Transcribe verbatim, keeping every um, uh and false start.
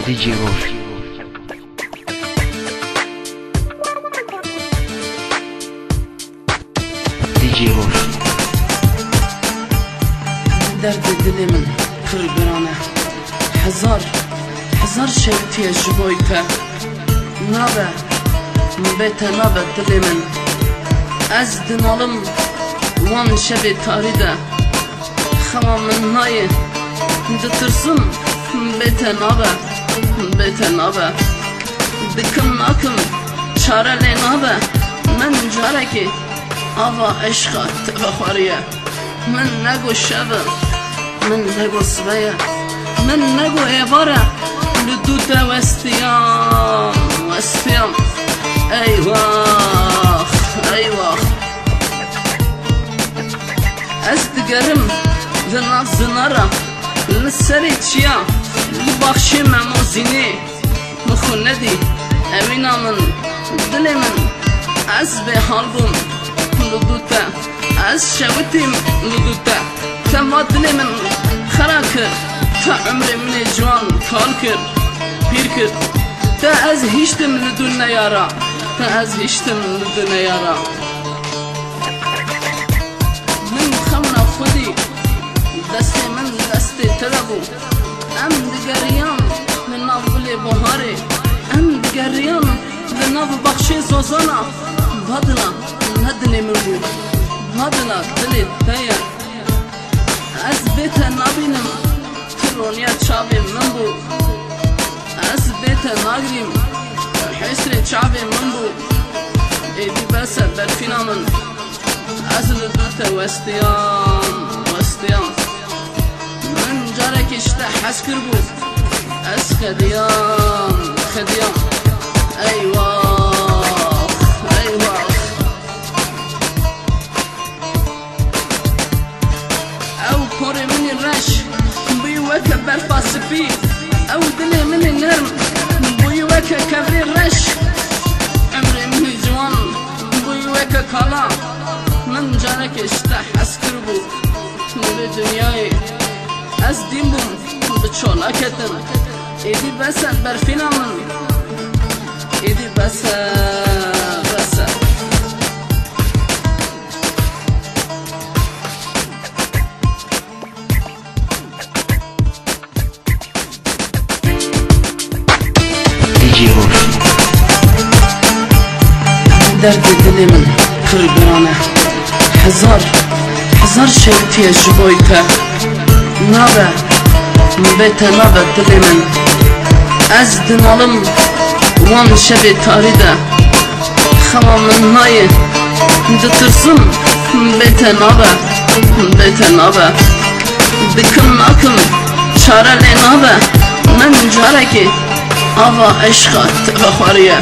D J Roş. D J Roş. Derdê dilê min pir giran e. Hezar, hezar şewitiye ji bo te. Nabe, bê te nabe dilê min. Ez dinalim wan şevê tarî de. Xewa min nayê, ditirsim, bê te nabe, bê te nabe. Dikim nakim, çare lê nabe. Min carekê ava eşqa te vexwariye. Min nego şev e, min nego sibe ye, min nego êvar e. Li dû te westiyam, westiyam. Eywax, eywax. Ez digerim li nav zinara, li serê çiya, li baxçê Memo Zînê. Min xwe nedî, ewîna min, dilê min, ez bêhal bûm li dû te, ez şewitîm li dû te. Te va dilê min xera kir, te emrê min ê ciwan kal kir, pîr kir. Te ez hiştim li dû neyara, te ez hiştim li dû neyara. Min xemla xwedî, destê min destê te de bû. Em digeriyan li nav gulê baharê. Em digeriyan li nav baxçê zozana. Vadila ne dilê min bû. Vadila dilê te ye. Ez bê te nabînim. Tu roniya çavê min bû. Ez bê te nagirîm. Hesrê çavê min bû. Êdî bes e berfîna min. Ez li dû te westiyam, westiyam. Min carekî ji te hez kiribû. Ez xediyam, xediyam. Eywax, eywax. Ew porê min ê reş bûyî weke berfa spî. Ew dilê min ê nerm bûyî weke kevirê reş. Emrê min ê ciwan bûyî weke kala. Min carekê ji te hez kiribû. Li vê dinyayê ez dîn bûm, bi çola ketim. Êdî bes e berfîna min. Êdî bes e, bes e. D J Roş. Derdê dilê min pir giran e. Hezar, hezar şewitiye ji bo te. Nabe, bê te nabe dilê min. Ez dinalim wan şevê tarî de. Xewa min nayê, ditirsim, bê te nabe, bê te nabe. Dikim nakim, çare lê nabe. Min carekê ava eşqa te vexwariye.